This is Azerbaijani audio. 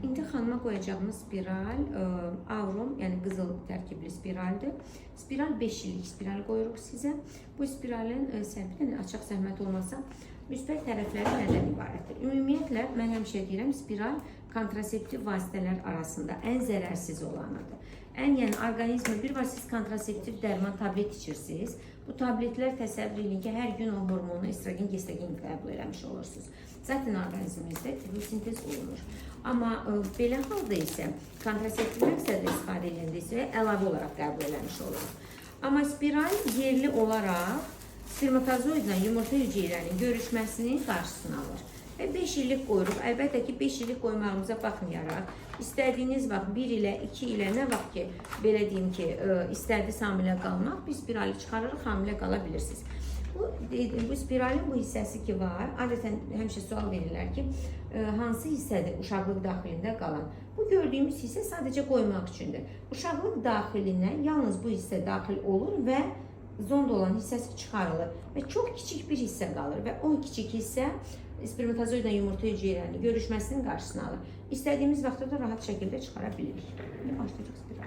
İndi xanıma qoyacağımız spiral aurum, yəni qızıl tərkibli spiraldir. Spiral 5 illik spiral qoyuruq sizə. Bu spiralin səhvi, yəni açıq zəhmət olmasa, müsbət tərəfləri nədən ibarətdir? Ümumiyyətlə mən həmişə deyirəm, spiral kontraseptiv vasitələr arasında ən zərərsiz olanıdır. Ən, yəni orqanizmə bir var, siz kontraseptiv dərman tablet içirsiniz. Bu tabletlər, təsəvvür edin ki, hər gün o hormonu estrogen, gestagen qəbul eləmiş olursunuz. Zaten orqanizmimizdə təbii sintez olunur. Amma belə halda isə kontraseptiv məqsədlə istifadə edəndə isə əlavə olaraq qəbul eləmiş oluruq. Amma spiral yerli olaraq spermatozoidlə yumurta hüceyrərinin görüşməsinin qarşısını alır. Və 5 illik qoyuruq. Əlbəttə ki, 5 illik qoymağımıza baxmayaraq, istədiyiniz vaxt 1 ilə, 2 ilə, nə vaxt ki, belə deyim ki, istədiniz hamilə qalmaq, biz spirali çıxarırıq, hamilə qala bilirsiniz. Bu bu spiralin bu hissəsi ki var, adətən həmişə sual verirlər ki, hansı hissədir uşaqlıq daxilində qalan? Bu gördüyümüz hissə sadəcə qoymaq üçündür. Uşaqlıq daxilinə yalnız bu hissə daxil olur və zond olan hissəsi çıxarılır və çox kiçik bir hissə qalır və o kiçik hissə spermatozoidlə yumurta hüceyrərinin görüşməsinin qarşısını alır. İstədiyimiz vaxtda da rahat şəkildə çıxara bilirik. İndi başlayacaq spiral.